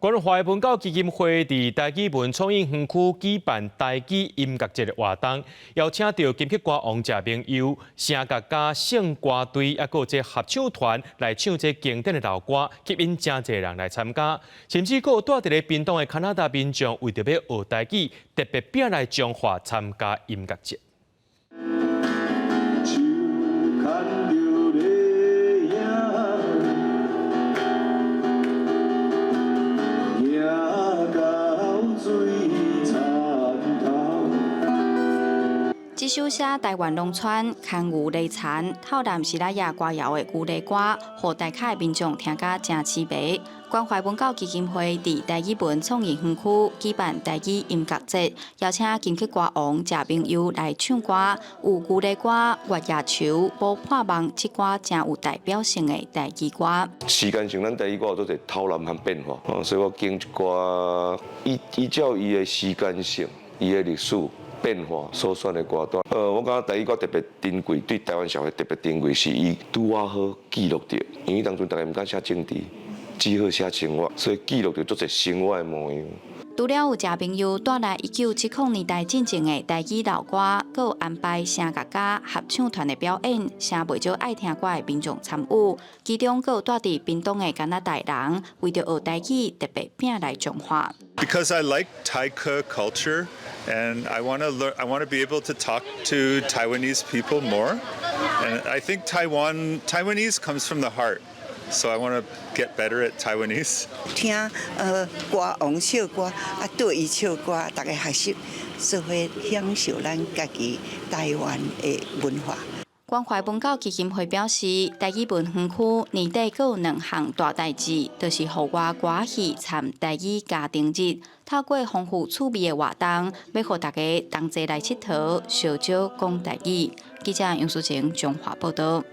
關懷文教基金會佇台語文創意園區舉辦台語音樂節的活動，邀請著金曲歌王謝明佑、聲樂家聖歌隊，抑閣有這合唱團來唱這經典的老歌，吸引誠濟人來參加。甚至閣有住佇咧屏東的加拿大民眾，為著欲學台語，特別拼來彰化參加音樂節。手牽著你影，行到水田頭。這首寫台灣農村牽牛犁田、透南西拉雅歌謠的牛犁歌，予大崁的民眾聽甲誠痴迷。關懷文教基金會佇台語文創意園區舉辦台語音樂節，邀請金曲歌王謝明佑來唱歌，有牛犁歌、月夜愁、寶破夢這寡誠有代表性的台語歌。時間上，咱台語歌有足濟透南和變化，所以我揀一寡依照伊的時間性、伊的歷史變化所選的歌單。我感覺台語歌特別珍貴，對台灣社會特別珍貴，是伊拄仔好記錄著，因為當陣大家毋敢寫政治，只好寫生活，所以記錄著足濟生活的模樣。除了有謝明佑帶來1970年代進前的台語老歌，閣有安排聲樂家合唱團的表演，誠袂少愛聽歌的民眾參與。其中閣有住佇屏東的加拿大人，為著學台語，特別拼來彰化。 Because I like 台客 culture and I want to learn, I want to be able to talk to Taiwanese people more. And I think Taiwanese comes from the heart. So I want to get better at Taiwanese. 聽歌王唱歌，啊對伊唱歌，大家學習，做伙享受咱家己台灣的文化。關懷文教基金會表示，台語文園區年底閣有兩項大代誌，就是戶外歌戲參台語家庭日，透過豐富趣味的活動，欲予大家同齊來𨑨迌，相招講台語。記者楊淑晴彰化報導。